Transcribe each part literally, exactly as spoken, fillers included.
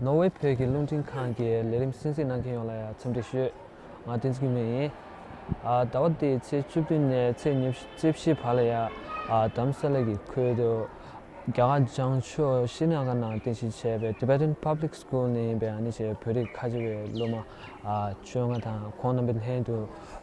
ནོར་ཝེ་བོད་ཀྱི་རླུང་འཕྲིན་ཁང་གི་ལས་རིམ་གསན་གཟིགས་གནང་མཁན་ཡོངས་ལ་ཡང་འཚམས་འདྲི་ཞུ། ང་བསྟན་འཛིན་སྐྱིད་མེད་ཡིན། ཨ་ཟླ་བ་འདིའི་ཚེས་བཅུ་བདུན་ནས་ཚེས་ཉི་ཤུ་རྩ་བཞི་བར་ལ་ཡང་ཨ་དྷ་རམ་ས་ལ་གི་ཁུལ་དུ་རྒྱ་གར་བྱང་ཕྱོགས་ཤྲི་ནཱ་གར་ནང་རྟེན་གཞི་བྱས་པའི་Tibetan Public School ནས་ཡིན་པའི་ཨ་ནི་བཅས་བོད་རིགས་ཁ་ཆེ་བའི་སློབ་མ་ཨ་བཅོ་ལྔ་དང་ཁོང་རྣམ་པའི་ལྷན་དུ་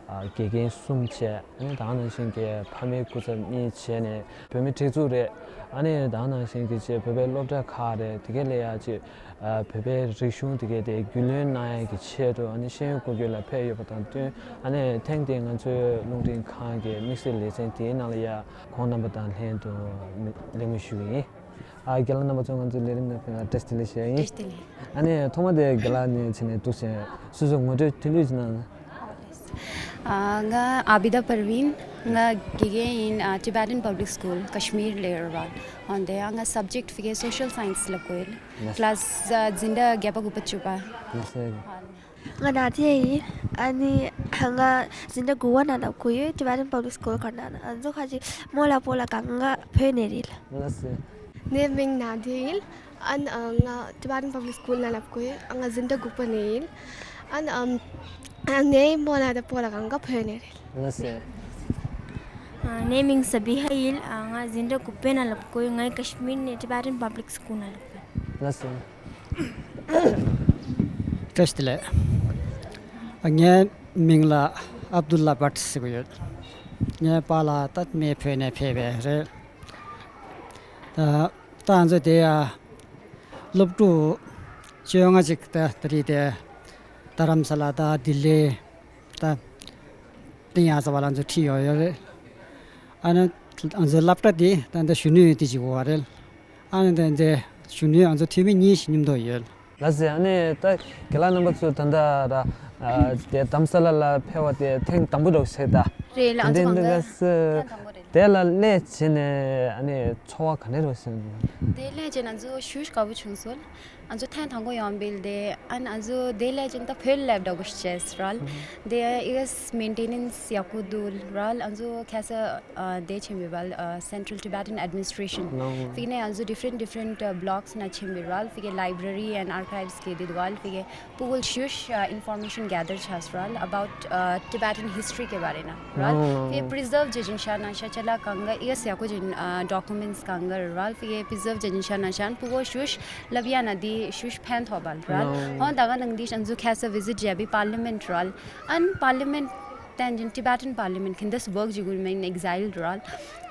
ཨ་དགེ་རྒན་གསུམ་བཅས། ཨ་ནི་ད་ག་ནང་བཞིན་གྱི་ཕ་མའི་སྐུ་ཚབ་གཉིས་བྱས་ནས་བོད་མི་སྒྲིག་འཛུགས་རེད། ཨ་ནི་ད་ག་ནང་བཞིན་གྱི་བཅས་བོད་པའི་སློབ་གྲྭ་ཁག་རེད། དེ་ག་ལས་ཡ་ཅིག་ཨ་བོད་པའི་རིག་གཞུང་དེ་ག་དེ་རྒྱུས་ལོན་གནང་ཡ་གི་ཆེད་དུ་ཨ་ནི་ཤེས་ཡོན་སྐོར་སྐྱོད་ལ་ཕེབས་ཡོད་པ་དང་བསྟུན། ཨ་ནི་ཐེངས་འདིའི་ང་ཚོའི་རླུང་འཕྲིན་ཁང་གི་དམིགས་བསལ་ལེ་ཚན་དེའི་ནང་ལ་ཡ་ཁོང་རྣམ་པ་དང་ལྷན་དུ་གླེང་མོལ་ཞུ་གི་ཡིན། ཨ་རྒན་ལགས་རྣམ་པ་ཚོ་ང་ཚོའི་ལས་རིམ་ནང་ཕེབས་པར་བཀྲ་ཤིས་བདེ་ལེགས་ཞུ་ཡ་ཡིན། བཀྲ་ཤིས་བདེ་ལེགས། ཨ་ནི་ཐོག་མ་དེ་རྒན་ལགས་ནས་བྱས་ནས་འདུག་ཟེར་སོ་སོའི་ངོ་སྤྲོད་ཐུང་ཐུང་ཅིག་གནང་ན། ཨ་ང་ཨ་བི་དཱ་པར་བིན། ང་དགེ་རྒན་ཡིན། ཨ་Tibetan Public School Kashmir ལ་ཡོད་རེད་བ། འོན་ཏེ་ཨ་ང་subject ཕ་གིའི་social science ལབ་དགོས་ཡོད། ལགས། Class ཨ་འཛིན་གྲྭ་བརྒྱད་པ་དགུ་པ་བཅུ་པ། ལགས་སེ། ང་ན་དེ་ཡིན། ཨ་ནི་ང་འཛིན་གྲྭ་དགུ་པ་ནང་ལ་བགོས་ཡོད། Tibetan Public School ཁོ་ན་ང་ཚོ་ཁ་ཅིག་མོ་ལ་པོ་ལ་གང་ག་བོད་ནས་རེད། ལགས་སེ། ངའི་མིང་ན་དེ་ཡིན། ཨ་ནི་ང་Tibetan Public School ནང་ལ་བགོས་ཡོད། ང་འཛིན་གྲྭ་དགུ་པ་ནས་ཡིན། ཨ་ནི་ངའི་མོ་ལ་དང་པོ་ལ་གང་ག་བོད་ནས་རེད། ལགས་སེ། ངའི་མིང་སྦི་ཧ་ཡིན། ང་འཛིན་གྲྭ་དགུ་པའི་ནང་ལ་བགོས་ཡོད། ང་ཀ་ཤི་མིར་ནས་Tibetan Public School ནང་ལ་བགོས་ཡོད། ལགས་སོ། བཀྲ་ཤིས་བདེ་ལེགས། ངའི་མིང་ལ་ཨབ་དུལ་ལ་བྷཊ་ཟེར་གྱི་ཡོད། ངའི་པཱ་ལགས་ད་མེ་བོད་ནས་ཕེབས་པའི་རེད། ད་ད་ང་ཚོ་དེ་ཡ་སློབ་ཕྲུག་བཅོ་ལྔ་ཅིག་ད་ད་རེས་དེ་རྡ་རམ་ས་ལ་དང་ལྡི་ལི་ད་ཏིང་ཡ་ས་བ་ལ་ང་ཚོ་ཁྲིད་ཡོད་ཡོད་རེད། ཨ་ནི་ང་ཚོའི་སློབ་གྲྭ་འདི་ད་ལྟ་གཞོན་ནུ་དེ་ཅིག་ཡོད་རེད། ཨ་ནི་ད་ལྟ་གཞོན་ནུ་ང་ཚོ་འཐུས་མི་གཉིས་ཤིག་མཉམ་དུ་ཡོད། ལགས་སེ། ཨ་ནི་ད་རྒན་ལགས་རྣམ་པ་ཚོ་ད་ལྟ་ར་ཨ་དེ་རྡ་རམ་ས་ལ་ལ་ཕེབས་པ་དེ་ཐེངས་དང་པོ་འདྲ་བོ་ཞིག་རེད་ད། རེད་ལགས། ང་ཚོ་དེ་གང་ག་འདི་ག་སེ་ཐེངས་དང་པོ་རེད། དེ་ལ་སླེབས་བྱས་ནས་ཨ་ནི་ཚོར་བ་ག་འདྲ་འདྲ་བོ་ཞིག་རེད། དེ་སླེབས་བྱས་ང་ཚོ་ཞེ་པོ་དགའ་པོ་བྱུང་སོང་། ང་ཚོ་ཐེངས་དང་པོ་ཡོང་བ་རེད་དེ། ཨ་ནི་ང་ཚོ་དེ་སླེབས་བྱས་ད་བོད་ལ་སླེབས་འདྲ་བོ་ཞིག་བྱས་རེད། དེ་ཨི་ག་སི་maintenance ཡག་པོ་འདུག་ར། ང་ཚོ་ཁ་སང་ཨ་དེ་ཕྱིན་པ་རེད་བ། ཨ་Central Tibetan Administration ལགས། ཕ་གི་ནས་ང་ཚོ་different different ཨ་blogs ནང་ཕྱིན་པ་རེད་བ། ཕ་གི་library and archives གི་དེ་འདུག་བ། ཕ་གི་ཕྲུ་གུ་ཞེ་པོ་ཨ་information gather བྱས་ར། About ཨ་Tibetan history གི་བར་ན་ར། ལགས། ཕ་གི་preserve བྱེད་བཞིན་བཞག་གནང་བཞག་ཅ་ལག་གང་ག་ཨི་ག་སི་ཡག་པོ་ཅིག་ཨ་documents གང་ག་ར། ཕ་གི་preserve བྱེད་བཞིན་བཞག་གནང་བཞག་ཕྲུ་གུ་ཞེ་པོ་ལབ་ཡ་ན་དེ་ཞེ་པོ་ཕན་ཐོགས་པ་ར། ལགས། འོན་ད་ག་ནང་དེ་ང་ཚོ་ཁ་སང་visit བྱས་པའི་parliament ར། ཨ་ནི་parliament བསྟན་ཅིང་Tibetan Parliament གིས་འདི་སུ་work བྱེད་དགོས་མིན་exile ར།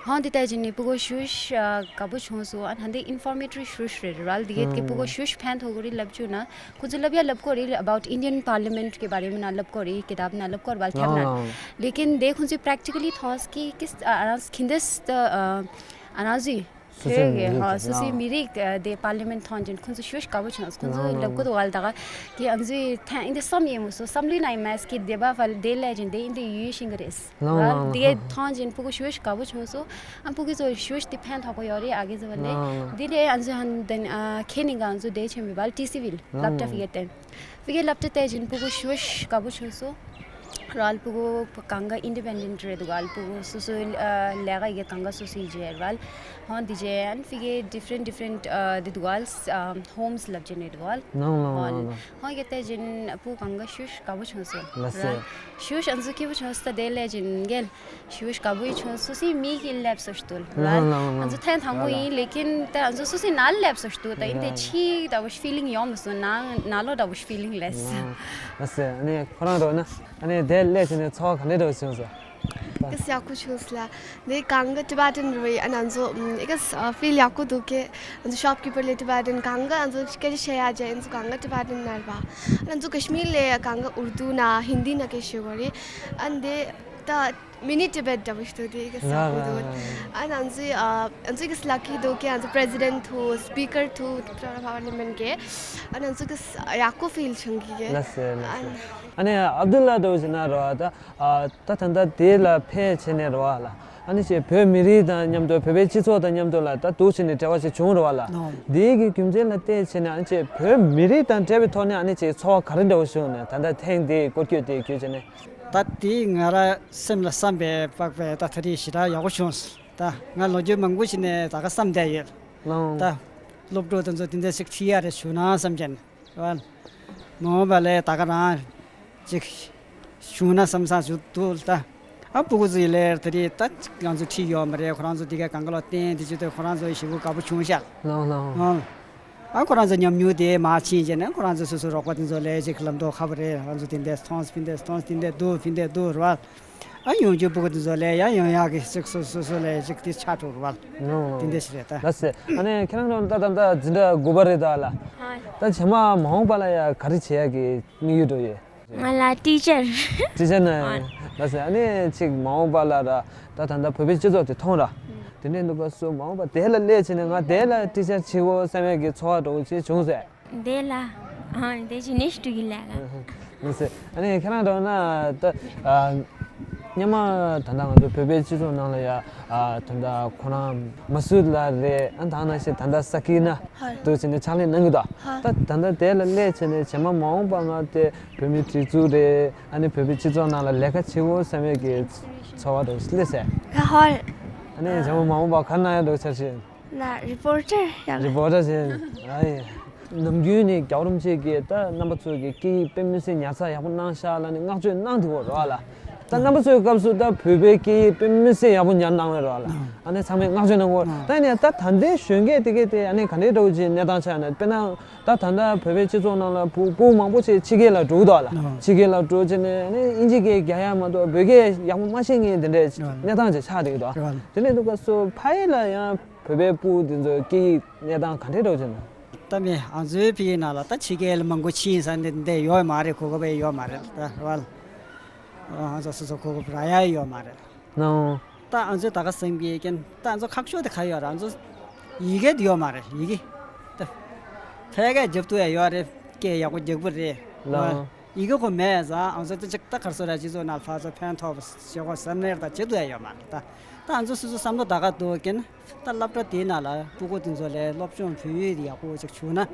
ཧོན་དེ་བལྟས་ཅིང་ནི་ཕྲུ་གུ་ཞེ་པོ་ཞེ་དགའ་པོ་བྱུང་སོང་། ཨ་ནི་འདི་informative ཞེ་པོ་རེད་ར། འདི་གས་ཀྱི་ཕྲུ་གུ་ཞེ་པོ་ཕན་ཐོགས་ཀྱི་རེད་ལབ་བཅུག་ན། ཁོ་ཚོ་ལབ་ཡ་ལབ་ཀྱི་རེད། About Indian Parliament གི་བར་ན་ལབ་ཀྱི་རེད། ཀི་ཏབ་ན་ལབ་ཀྱི་རེད་བ། ཁྱབ་ན། ལེ་ཀིན་དེ་ཁོ་ཚོས་practically མཐོང་སྐྱེ་ཀི་ཨ་རང་ཁྱིན་དེ་སི་ད་ཨ་རང་ཟི། སོ་སོའི་དེ་གི་མི་རིགས་ཧ་ཀྱི་སོ་སོའི་ལགས། མི་རིགས་དེ་པར་ལི་མེན་ཐོན་ཅིང་ཁོང་ཚོ་ཞེ་པོ་དགའ་པོ་བྱུང་། ཁོང་ཚོ་ལབ་ཀྱི་འདུག་ག་ལ་ད་ག་གི་ང་ཚོའི་ཐེངས་འདི་བསམ་ཡས་མི་སོང་། བསམ་བློའི་ནང་ཡིན་མས་ཀི་དེ་བ་ཕལ་དེ་ལས་ཅིང་དེ་འདི་ཡུལ་ཤིང་གི་རེད། ལགས་ལགས་ལགས། དེ་གས་ཐོན་ཅིང་ཕྲུ་གུ་ཞེ་པོ་དགའ་པོ་བྱུང་སོང་། ཨ་ཕྲུ་གུ་ཚོ་ཞེ་པོ་དེ་ཕན་ཐོགས་ཀྱི་ཡོད་རེད། ཨ་གི་ཚོ་ལས་ལགས་ལགས། དེ་ལས་ང་ཚོ་ཧན་དན་ཨ་ཁེ་ནི་ག་ང་ཚོ་དེ་ཆེན་པོའི་བལ་ཏི་སི་ཝིལ་ལགས་སློབ་གྲྭ་ལགས། ཕི་གེ་ཏན། ཕི་གེ་སློབ་གྲྭ་བལྟས་ཅིང་ཕྲུ་གུ་ཞེ་པོ་དགའ་པོ་བྱུང་སོང་། ར་ལ་ཕྲུ་གུ་གང་ག་independent རེད་འདུག་ག་ལ། ཕྲུ་གུ་སོ་སོའི་ཨ་ལས་ཀ་ཡི་གེ་གང་ག་སོ་སོའི་བྱས་ར་ལ། ཧོན་དེ་རྗེས་ཨན་ཕི་གེ་different different ཨ་དེ་འདུག་ག་ལ། ཨ་homes ལབ་ཅིག་རེད་འདུག་ག་ལ། ནང་ལ་ཧོན་ནང་ལ། ཧོན་གེ་བལྟས་ཅིང་ཕྲུ་གུ་གང་ག་ཞེ་པོ་དགའ་པོ་བྱུང་སོང་། ལགས་སོ། ར་ལ་ཞེ་པོ་ང་ཚོ་སྐྱིད་པོ་བྱུང་སོང་། ད་དེ་ལས་ཅིང་གལ། ཞེ་པོ་དགའ་པོ་ཡི་བྱུང་། སོ་སོའི་མི་གི་སླེབས་སོ་ཞིག་འདུག་ར་ལ། ལགས་ལགས་ལགས། ང་ཚོ་ཐེངས་དང་པོ་ཡིན། ལེ་ཀིན་ད་ང་ཚོ་སོ་སོའི་ནང་སླེབས་སོ་ཞིག་འདུག་ད་ཡིན་དེ་ཕྱི་ལྟ་བུ་feeling ཡོང་མི་སོང་། ནང་ནང་ལོགས་ལྟ་བུ་feeling ལས། ལགས་སོ། ཨ་ནི་ཁོ་རང་འདྲ་བོ་ན་ཨ་ནི་དེ་སླེབས་ཚེ་ནས་ཚོར་བ་ག་འདྲ་འདྲ་བོ་བྱུང་སོང་། གི་ཡག་པོ་བྱུང་སོང་ལ། དེ་གང་གི་Tibetan རེད་བ། ཨ་ང་ཚོ་ཨ་གི་feel ཡག་པོ་འདུག་གི། ང་ཚོ་shopkeeper ལས་Tibetan། གང་གི་ང་ཚོ་སྐད་ཆ་བཤད་ཡ་བྱས་ང་ཚོ་གང་གི་Tibetan ནར་བ། ང་ཚོ་ཀ་ཤི་མིར་ལས་གང་གི་ཨུར་དུ་ན་ཧིན་དི་ན་སྐད་ཆ་བཤད་དགོས་རེད། ཨ་ནི་དེ་ད། Mini Tibet འདྲ་བོ་ཞིག་འདུག་དེ་གི་ས་ར་ར་གོ་འདུག་ར། ཨ་ང་ཚོའི་ཨ་ང་ཚོའི་གི་lucky འདུག་གི། ང་ཚོ་president དང་speaker དང་parliament གི་ཨ་ང་ཚོ་གི་ཡག་པོ་feel བྱུང་གི་གི། ལགས་སོ་ལགས་སོ། ཨ་ནི་ཨབ་དུལ་ལ་འདྲ་བོ་ཞིག་ན་ར་བ་ད་ཨ་ད་ད་ལྟ་དེ་ལ་ཕེབས་བྱས་ནས་ར་བ་ལ་ཨ་ནི་ཅིག་བོད་མི་རིགས་དང་མཉམ་དུ་བོད་པའི་སྤྱི་ཚོགས་དང་མཉམ་དུ་ལ་ད་འདུག་བྱས་ནས་འབྲེལ་བ་ཞིག་བྱུང་ར་བ་ལ། ཨོ། དེའི་གི་རྒྱུ་མཚན་ལ་བལྟས་བྱས་ནས་ཨ་ནི་ཅིག་བོད་མི་རིགས་དང་འབྲེལ་བའི་ཐོག་ནས་ཨ་ནི་ཅིག་ཚོར་བ་ག་རེ་འདྲ་བོ་བྱུང་ནས་ད་ལྟ་ཐེངས་འདིའི་སྐོར་སྐྱོད་དེ་བརྒྱུད་བྱས་ནས། ད་དེ་ང་རང་སེམས་ལ་བསམ་པའི་དཔག་པའི་ད་ད་རེས་ཞེ་དྲག་ཡག་པོ་བྱུང་སོང་། ད་ང་ལོ་རྒྱུས་མང་པོ་ཞིག་ནས་ད་ག་བསམ་བསྡད་ཡོད། ལགས། ད་སློབ་ཕྲུག་དེ་ཚོ་དེ་འདྲ་ཞིག་ཁྲིད་ཡ་རེ་ཞུ་ན་བསམ་བྱས་ནས། ཨ། མ་འོངས་པ་ལ་ད་ག་རང་ཅིག་བྱུང་ན་བསམ་བསམ་ཞིག་འདུག་ད། ཨ་སྤུ་གུ་ཚོའི་ལས་དེ་རིང་ད་ང་ཚོ་ཁྲིད་ཡོད་མ་རེད། ཁོ་རང་ཚོ་དེ་ག་གང་ག་ལ་བརྟེན་དེ་བྱེད་དུས་ཁོ་རང་ཚོ་ཞེ་པོ་དགའ་པོ་བྱུང་ཤག་ལགས་ལགས། ཨ། ཨ་ཁོ་རང་ཚོ་ཉམས་མྱོང་དེ་མར་ཕྱིན་བྱས་ནས་ཁོ་རང་ཚོ་སོ་སོའི་རོགས་པ་དེ་ཚོ་ལ་ཅིག་ལམ་ཐོག་ཁ་པོ་རེད། ང་ཚོ་དེ་འདྲས་སོང་ཕིན་འདྲས་སོང་དེ་འདྲས་འདུག་ཕིན་འདྲས་འདུག་རེད་བ། ཨ་ཡོང་རྒྱུ་སྤུ་གུ་དེ་ཚོ་ལ་ཡང་ཡོང་ཡག་གི་ཅིག་སོ་སོ་སོ་ལ་ཅིག་དེ་ཆགས་འགྲོ་རེད་བ། ལགས་དེ་འདྲས་ཞིག་རེད་ད། ལགས་སེ། ཨ་ནི་ཁྱེད་རང་ཚོ་ད་ད་ད་འཛིན་གྲྭ་དགུ་པ་རེད་ད་ལགས། ཨ། ད་རྗེས་མ་མ་འོངས་པ་ལ་ཡང་ག་རེ་བྱེད་ཡག་གི་དམིགས་ཡུལ་འདྲ་ཡོད། ང་ལ་ཊི་ཅར། ཊི་ཅར་ན། ཨ། ལགས་སེ། ཨ་ནི་ཅིག་མ་འོངས་པ་ལ་ར་ད་ད་ལྟ་བོད་པའི་སྤྱི་ཚོགས་དེ་མཐོང་ར། ཨ། དེ་འདྲའི་འདུག་ག་སོ་མ་འོངས་པ་དེ་ལ་སླེབས་བྱས་ནས་ང་དེ་ལ་ཊི་ཅར་བྱེད་དགོས་བསམ་ཡག་གི་ཚོར་བ་འདྲ་བོ་ཅིག་བྱུང་ཟེར། དེ་ལ། ཨ། དེ་ཅི་ནས་ཞུ་གི་ལ་ལ། ལགས་སེ། ཨ་ནི་ཁྱེད་རང་འདྲ་བོ་ན་ད་ཨ། སྔོན་མ་ད་ལྟ་ང་ཚོ་བོད་པའི་སྤྱི་ཚོགས་ནང་ལ་ཡ་ཨ། ད་ལྟ་ཁོ་རང་མ་སུ་ལགས་རེད། ཨ་ད་ནང་བཞིན་ད་ལྟ་ས་ཀི་ན་ཧ། འདུག་བྱས་ནས་ཕྱག་ལས་གནང་གི་འདུག་ཧ། ད་ད་ལྟ་དེ་ལ་སླེབས་བྱས་ནས་རྗེས་མ་མ་འོངས་པ་ང་དེ་བོད་མི་སྒྲིག་འཛུགས་རེད། ཨ་ནི་བོད་པའི་སྤྱི་ཚོགས་ནང་ལ་ལས་ཀ་བྱེད་དགོས་བསམ་ཡས་ཀྱི་ཚོར་བ་འདྲ་བོ་སླེབས་ཟེར། ཧ། ཨ་ནི་རྗེས་མ་མ་འོངས་པ་ག་གནང་ཡ་འདྲ་བོ་འཆར་གཞི། ན་རི་པོར་ཊར་ཡང་། རི་པོར་ཊར་བྱས། ཨ་ཡེ། ནམ་རྒྱུན་ནས་རྒྱལ་བ་རིན་པོ་ཆེ་གིས་ད་རྣམ་པ་ཚོ་གི་སྐད་ཡིག་དཔེ་མི་སྲིད་ཉར་ཚགས་ཡག་པོ་གནང་ཤག་ལབ་ནས་བསྔགས་བརྗོད་གནང་བསྡད་ཡོད་རེད་བ་ལ། ད་རྣམ་པ་ཚོའི་སྐབས་སུ་ད་བོད་པའི་སྐད་ཡིག་དཔེ་མི་སྲིད་ཡག་པོ་ཉར་གནང་བ་རེད་བ་ལ། ཨ་ནི་ཚང་མས་བསྔགས་བརྗོད་གནང་གི་ཡོད། ད་ནས་ད་ད་ལྟའི་གཞོན་སྐྱེས་དེ་གས་དེ་ཨ་ནི་ག་འདྲའི་འདྲ་བོ་ཅིག་གནས་སྟངས་ཆགས་ན། དཔེར་ན་ད་ད་ལྟ་བོད་པའི་སྤྱི་ཚོགས་ནང་ལ་བུ་བུ་མང་པོ་ཞིག་ཕྱི་རྒྱལ་ལ་འགྲོ་གི་འདུག་ལ། ཕྱི་རྒྱལ་ལ་འགྲོ་བྱས་ནས་ཨ་ནི་དབྱིན་ཇི་སྐད་རྒྱག་ཡག་མ་གཏོགས་བོད་སྐད་ཡག་པོ་མ་ཤེས་མཁན་དེ་འདྲའི་གནས་སྟངས་ཅིག་ཆགས་བསྡད་ཀྱི་འདུག་དེ་འདྲ་འདུག་སྐབས་སུ་ཕ་ཡུལ་ལ་ཡང་བོད་པའི་སྤུ་གུ་དེ་ཚོའི་སྐད་ཡིག་གནས་སྟངས་ག་འདྲས་འདྲ་བོ་ཅིག་ན། ད་མི་ང་ཚོའི་ཕ་གི་ནང་ལ་ད་ཕྱི་རྒྱལ་ལ་མང་པོ་ཕྱིན་ས་འདི་འདི་ཡོད་མ་རེད། གོ་སྐབས་ཡོད་མ་རེད་ད་རེད་བ། ང་ཚོ་སོ་སོ་གོ་སྐབས་རག་ཡ་ཡོད་མ་རེད། ནོ། ད་ང་ཚོའི་ད་ག་སེམས་ཀྱི་རྐྱེན་ད་ང་ཚོ་ཁག་ཤོས་དེ་ག་ཡོད་རེད། ང་ཚོ་ཡི་གེ་དེ་ཡོད་མ་རེད། ཡི་གེ་ད་ཕལ་སྐད་རྒྱབ་ཐུབ་ཡ་ཡོད་རེད། སྐད་ཡག་པོ་རྒྱག་པོ་རེད། ལོ། ཡི་གེ་ཁོ་མེད་ཙང་ང་ཚོ་ད་ཅིག་ད་ག་རེ་ཟེར་ར། སྤྱི་ཚོགས་ནང་ཕར་ཚུར་ཕན་ཐོགས་པ་བྱེད་དགོས་བསམ་ནས་ད་བྱེད་ཐུབ་ཡ་ཡོད་མ་རེད་ད། ད་ང་ཚོ་སོ་སོ་བསམ་བློ་ད་ག་འདུག་རྐྱེན་ད་སློབ་གྲྭ་དེའི་ནང་ལ་སྤུ་གུ་དེ་ཚོ་ལ་སློབ་སྦྱོང་བོད་ཡིག་ཡག་པོ་ཅིག་བྱུང་ན།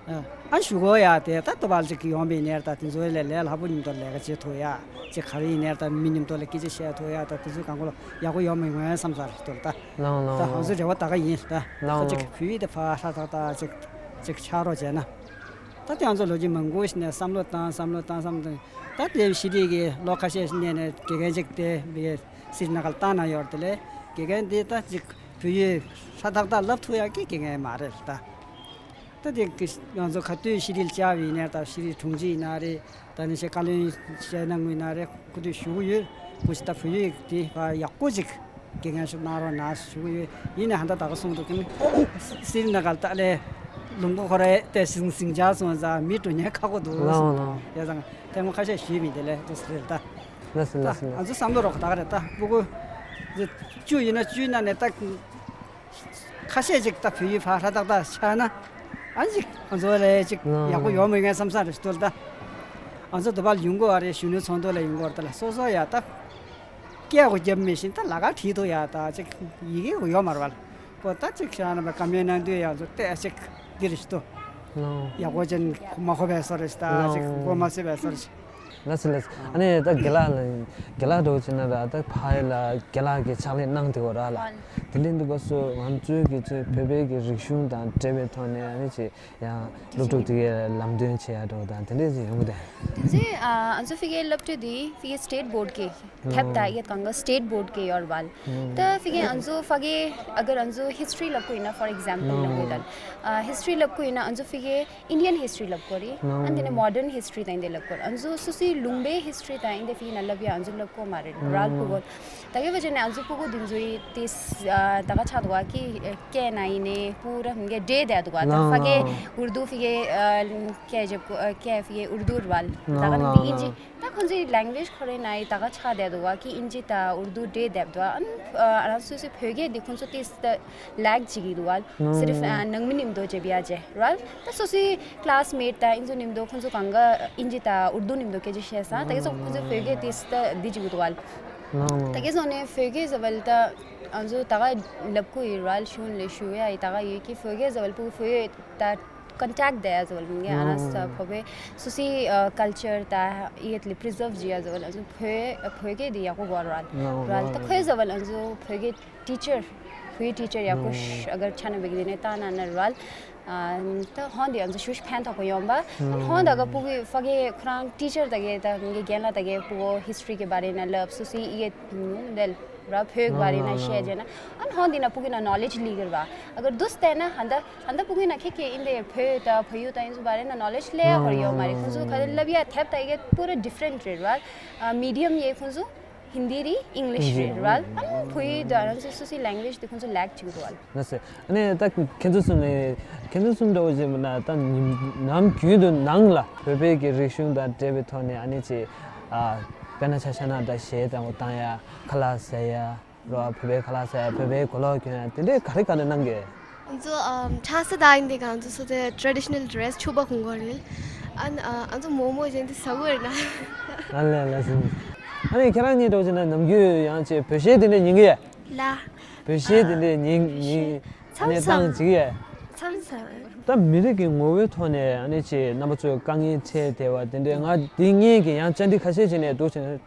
ཨ་ཞུ་གོ་ཡ་དེ་ད་ལྟ་བར་ཅིག་ཡོང་བའི་ནས་ད་དེ་ཚོའི་ལས་ལས་སླ་པོ་མཉམ་དུ་ལས་ཀ་བྱེད་ཐུབ་ཡ། ཅིག་ག་རེ་ཡིན་ནས་ད་མི་མཉམ་དུ་ལ་སྐད་ཆ་བཤད་ཐུབ་ཡ། ད་དེ་ཚོའི་གང་གོ་ལ་ཡག་པོ་ཡོང་མི་ཡོང་ཡ་བསམ་ཚར་ཐུབ་ད། ལགས་ད་ང་ཚོའི་རེ་བ་ད་ག་ཡིན་ད། ལགས་ད་ཅིག་བོད་ཡིག་དེ་ཕར་ཧྲ་ཐག་ཐག་ཅིག་ཅིག་ཆགས་རོགས་བྱས་ན། ད་དེ་ང་ཚོ་ལོ་རྒྱུས་མང་པོ་ཞིག་ནས་བསམ་བློ་བཏང་བསམ་བློ་བཏང་བསམ་བློ་བཏང་། ད་དེ་ཕྱི་དྲིལ་གྱི་ལོ་ཁ་ཤས་ཤིག་ནས་ནས་དགེ་རྒན་ཅིག་དེ་བི་སི་ནག་ལ་བཏང་ན་ཡོད་དེ་ལས་དགེ་རྒན་དེ་ད་ཅིག་བོད་ཡིག་ཧྲ་ཐག་ཐག་ལབ་ཐུབ་ཡག་གི་དགེ་རྒན་མ་རེད་ད། ད་དེ་ང་ཚོ་ག་དུས་ཕྱི་དྲིལ་བཅར་བ་ཡིན་ན་ད་ཕྱི་དྲིལ་དྲུང་ཆེ་ཡིན་ན་རེད། ད་ནི་ཤེས་བཀའ་བློན་ཤེས་ནང་ངུ་ན་རེ་ཁུ་དུས་ཞུ་གི་ཡོད། ཁུ་ཞིག་ད་བོད་ཡིག་དེ་ཕར་ཡག་པོ་ཅིག་དགེ་རྒན་ཞིག་གནང་རོགས་གནང་ཞུ་གི་ཡོད། ཡིན་ནའང་ད་ད་ག་གསུང་འདུག་གི་ནི་སིལ་ན་གལ་ཏ་ལས་ལུང་གོ་ཁོ་རེ་ཏེ་སིང་སིང་ཇ་སོང་ཙང་མི་འགྲོ་ཉན་ཁག་པོ་འདུག་ལའོ་ལའོ། ཡ་ཙང་ཐེངས་མ་ཁ་ཤས་ཞུས་མི་དེ་ལས་དུ་སི་རེད་ད། ལ་སི་ལ་སི་ལ། ང་ཚོ་བསམ་བློ་རོགས་ད་ག་རེད་ད་སྤུ་གུ་བཅུ་ཡིན་ན་བཅུའི་ནང་ནས་ད། ཁ་ཤས་ཅིག་ད་བོད་ཡིག་ཕར་ཧྲ་ཏག་ཏག་ཆགས་ན། ཨ་ཅིག་ང་ཚོ་ལས་ཅིག་ཡག་པོ་ཡོང་མི་ངན་བསམ་ས་རེད་ཞུ་ད། ང་ཚོ་འདི་པར་ཡོང་གི་བ་རེད། གཞོན་ནུ་ཚོགས་འདུ་ལ་ཡོང་གི་བ་རེད་ད་ལ་སོ་སོ་ཡ་ད། སྐད་གོ་རྒྱབ་མི་ཤེས་ད་ལ་ཁ་བྲིས་ཐུབ་ཡ་ད་ཅིག་ཡི་གེ་གོ་ཡོད་མ་རེད་བ། ཁོ་ད་ཅིག་ཤ་ན་བ་བཀའ་མོལ་གནང་དུས་ཡ་ཚོ་ལྟས་ཅིག་འདི་རེད་ཞུ་ད། ཡག་པོ་ཅན་མ་གོ་བས་སོ་རེད་ད་ཅིག་གོ་མ་སྲིད་བས་སོ་རེད། ལགས་སོ་ལགས་སོ། ཨ་ནི་ད་དགེ་ལགས་ལ་དགེ་ལགས་འདྲ་བོ་བྱས་ན་ར་ད་ཕ་ཡུལ་ལ་དགེ་ལགས་ཀྱི་ཕྱག་ལས་གནང་བསྡད་ཡོད་ར་ལ། དེ་ལས་འདུག་ག་སོ་ང་ཚོའི་གི་ཚོས་བོད་པའི་གི་རིག་གཞུང་དང་འབྲེལ་བའི་ཐོག་ནས་ཨ་ནི་ཅིག་ཡང་སློབ་ཕྲུག་དེ་གའི་ལམ་སྟོན་བྱེད་ཡ་འདྲ་བོ་དང་དེ་འདྲས་ཅིག་ཡོང་གི་དེ། དེ་ཚོས་ཨ་ང་ཚོ་ཕ་གིའི་སློབ་ཕྲུག་དེ་ཕ་གིའི་སི་ཊེཊ་བོརཌ་གི་ཁེབས་ད་ཡེད་གང་གི་སི་ཊེཊ་བོརཌ་གི་ཡོད་ར་ལ། ད་ཕ་གིའི་ང་ཚོ་ཕ་གིའི་ཨ་གར་ང་ཚོ་ཧིས་ཊི་རི་ལབ་གོ་ཡིན་ན་for example ལབ་གོ་ཡིན་ན་ཨ་ཧིས་ཊི་རི་ལབ་གོ་ཡིན་ན་ང་ཚོ་ཕ་གིའི་Indian history ལབ་དགོས་རེད། ཨ་འདི་ནས་modern history དང་འདི་ལབ་དགོས་རེད། ཨ་ཚོ་སོ་སོའི་ལུང་པའི་history དང་འདི་ཕ་གི་ནང་ལབ་ཡ་ཨ་ཚོ་ལབ་དགོས་མ་རེད་ར་ལ་ཕྲུ་གུ། ད་ག་བ་ཅན་ནས་ཨ་ཚོ་ཕྲུ་གུ་འདི་ཚོའི་དེ་ད་ག་ཆགས་འདུག་ག་གི་སྐད་ན་ཡིན་ནའི་པུ་ར་མི་འདྲེས་བསྡད་འདུག་ག་ད་ཕ་གི་ཨུར་དུ་ཕ་གི་སྐད་རྒྱབ་སྐད་ཕ་གི་ཨུར་དུ་ར་ལ་ད་ག་ནང་འདི་ཨིན་ཇི། ད་ཁོང་ཚོའི་language ཁོ་རའི་ནང་ཡི་ད་ག་ཆགས་བསྡད་འདུག་ག་གི་ཨིན་ཇི་དང་ཨུར་དུ་འདྲེས་བསྡད་འདུག་ཨ་ཨ་རང་སོ་སོའི་བོད་སྐད་འདི་ཁོང་ཚོ་ཏིས་ད་ལེག་བྱེད་ཀྱི་འདུག་ག་སི་རིཕ་ནང་མི་མཉམ་དུ་བྱེད་པ་ཡ་བྱེད་ར་ད་སོ་སོའི་classmate དང་ཨིན་ཚོ་མཉམ་དུ་ཁོང་ཚོ་གང་ག་ཨིན་ཇི་དང་ཨུར་དུ་མཉམ་དུ་སྐད་ཆ་བཤད་ས་ད་ག་ཚོ་ཁོང་ཚོའི་བོད་སྐད་ཏིས་ད་འདི་བྱེད་ཀྱི་འདུག་ག་ད་ག་ཚོ་ནས་བོད་སྐད་ཟེར་བ་ལ་ད་ཨ་ཚོ་ད་ག་ལབ་ཀུ་ཡི་ར་ལ་ཤུན་ལས་ཞུ་ཡ་ཡི་ད་ག་ཡོད་ཀི་བོད་སྐད་ཟེར་བ་ལ་ཕྲུ་གུ་བོད་ད། contact དེ་ཡ་ཟོལ་མི་ཨ་ན་ས་ཕོ་བེ་སུ་སི་ཨ་culture ད་ཡེད་ལི་preserve ཇི་ཡ་ཟོལ་ཨ་ཟོ་ཕོ་ཕོ་གེ་དེ་ཡག་པོ་གོ་ར་ར་ད་ཁོའི་ཟོལ་ཨ་ཟོ་ཕོ་གེ་teacher ཕོའི་teacher ཡག་པོ་ཨ་གར་ཆ་ན་བེ་གི་དེ་ནས་ད་ན་ན་ར་ ད་ཧོན་དེ་ང་ཚོ་ཞུ་ཕན་ཐོགས་པ་ཡོང་པ། ཨ་ནི་ཧོན་ད་ག་སྤུ་གུའི་ཕ་གི་ཁོ་རང་ཊི་ཅར་ད་གའི་ད་ངའི་རྒན་ལགས་ད་གའི་སྤུ་གུ་ཧི་སི་ཊོ་རི་གི་བར་ན་ལབ་སུ་སི་ཨི་གེ་ལེལ་ར་བོད་གི་བར་ན་བཤད་རྗེས་ན་ཨ་ནི་ཧོན་དེ་ན་སྤུ་གུ་ན་ནོ་ལེཇ་ལི་གི་ར་བ། ཨ་གར་དུས་ད་ན་ཧན་ད་ཧན་ད་སྤུ་གུ་ན་ཁེ་ཁེ་ཨིན་དེ་བོད་ད་བོད་ཡུལ་ད་ཨིན་ཚུ་བར་ན་ནོ་ལེཇ་ལེ་ཡ་ཧོར་ཡོད་མ་རེད། ཁོང་ཚོ་ག་དེ་ལབ་ཡ་ཐེབས་ད་ཨི་གེ་པུ་ར་ཌི་ཕ་རེན་ཊི་རེད་ར་བ། མི་ཌི་ཡམ་ཡེ་ཁོང་ཚོ། ཧིན་དི་རེད། ཨིང་ལིཤ་རེད་ར་བ། ཨ་ནི་བོད་ཡིག་དང་ང་ཚོ་སོ་སོའི་ལེང་གུ་ཨེཇ་དེ་ཁོང་ཚོ་ལེག་བྱེད་ཀྱི་འདུག་བ། ལགས་སོ། ཨ་ནི་ད་ཁྱེད་ཚོ་གསུམ་ནས་ཁྱེད་ཚོ་གསུམ་འདྲ་བོ་ཅིག་མིན་ན་ད་ཉིན་ནམ་རྒྱུན་དུ་ནང་ལ་བོད་པའི་གི་རིག་གཞུང་དང་འབྲེལ་བའི་ཐོག་ནས་ཨ་ནི་ཅིག་ཨ་དཔེར་ན་ཆ་བཞག་ན་ད་གཞས་དང་པོ་བཏང་ཡ་ཁ་ལག་ཟ་ཡ་ར་བ། བོད་པའི་ཁ་ལག་ཟ་ཡ་བོད་པའི་གོས་ལོག་གྱོན་ཡ་དེ་འདྲའི་ག་རེ་ག་རེ་གནང་གི། ང་ཚོ་ཨམ་ཁྲ་ས་དང་ཡིན་དེ་ག་ང་ཚོ་སོ་དེ་ཊེ་རེ་ཌི་ཤ་ནལ་ཌི་རེ་སི་ཕྱུ་པ་གོན་གོ་རེད། ཨ་ནི་ཨ་ང་ཚོ་མོག་མོག་བཞིན་དེ་ཟ་གོ་རེད་ན། ཨ་ལས་ལ་སིན། ཨ་ནི་ཁྱེད་རང་གཉིས་འདྲ་བོ་བྱས་ན་ནམ་རྒྱུན་ཡང་ཅིག་བོད་གཞས་དེ་འདྲ་ཉན་གི་ཡ། ལ། བོད་གཞས་དེ་འདྲ་ཉན་ཉན་ཨ་ནི་མཚམས་བཏང་མཚམས་ཅིག་ཡ། མཚམས་མཚམས། ད་མི་རིགས་ཀྱི་ངོ་བོའི་ཐོག་ནས་ཨ་ནི་ཅིག་རྣམ་པ་ཚོས་དཀའ་ངལ་འཕྲད་བསྡད་པ་དེ་འདྲ་ང་འདི་སྔོན་གྱི་ཡང་བཅར་འདྲི་ཁ་ཤས་བྱས་ནས་འདུག་བྱས་ནས།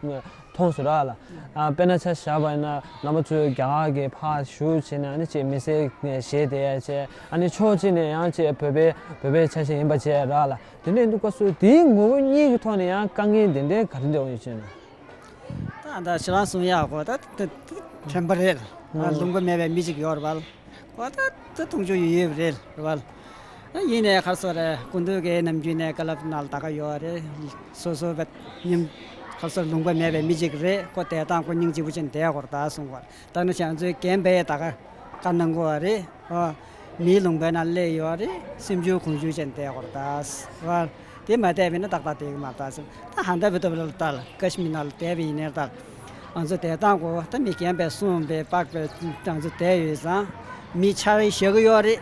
མཐོང་སོང་ར་ལ། ཨ་དཔེར་ན་ཆ་བཞག་པ་ཡིན་ན་རྣམ་པ་ཚོས་རྒྱ་གར་གྱི་ཕར་བཞུགས་བྱས་ནས་ཨ་ནི་ཅིག་མི་སེར་གཞས་དེ་ཡ་བྱས་ཨ་ནི་ཕྱོགས་གཅིག་ནས་ཡང་ཅིག་བོད་པའི་བོད་པའི་ཆ་ཤས་ཡིན་པ་བྱས་ར་ལ་དེ་འདྲའི་འདུག་སྐབས་སུ་དེའི་ངོ་བོ་གཉིས་ཀྱི་ཐོག་ནས་ཡང་དཀའ་ངལ་དེ་འདྲའི་ག་རེ་འདྲ་ཡོང་ཡོད་ཅེ་ན། ད་ད་ཁྱེད་རང་གསུང་ཡག་གོ་ད་དེ་དེ་དྲན་པ་རེད། ལུང་པ་མེད་པའི་མི་ཅིག་ཡོད་རེད་པ། ཁོ་ད་ད་མཐོང་ཆོས་ཡོད་ཡོད་རེད་རེད་བ། ཡིན་ནའི་ཁར་སོ་རེད་སྐུ་མདུན་གྱི་ནམ་རྒྱུན་ནས་བཀའ་སློབ་ནང་ལ་ད་ག་ཡོད་རེད། སོ་སོ་བས་ཉིན་ཁར་སོ་ལུང་པ་མེད་པའི་མི་ཅིག་རེད། ཁོ་དེ་དང་ཁོ་སྙིང་རྗེ་པོ་ཅན་བསྡད་ཡོད་རེད་ད་གསུང་གི་རེད། ད་ནི་ཁྱེད་ཚོའི་རྒན་པས་ད་ག་བཀའ་གནང་གི་རེད། ཨོ། མིའི་ལུང་པའི་ནང་སླེབས་ཡོད་རེད། སེམས་ཆུང་གོང་ཆུང་ཅན་བསྡད་ཡོད་རེད་ད་བ། དེ་མ་བསྡད་པས་ན་ཏག་ཏག་བསྡད་ཀྱི་མ་རེད་ད་ཟེར། ད་ཧན་ད་བི་ཏོ་བི་ལ་ལྟ་ལ་ཀ་ཤི་མིར་ནང་ལ་བསྡད་པ་ཡིན་ནའི་ལྟ། ང་ཚོ་བསྡད་སྟངས་གོ་ད་མི་རྒན་པས་གསུངས་པའི་པགས་པའི་ང་ཚོ་བསྡད་ཡོད་ཙང་། མི་ཆ་རེ་བཞག་གི་ཡོད་རེད།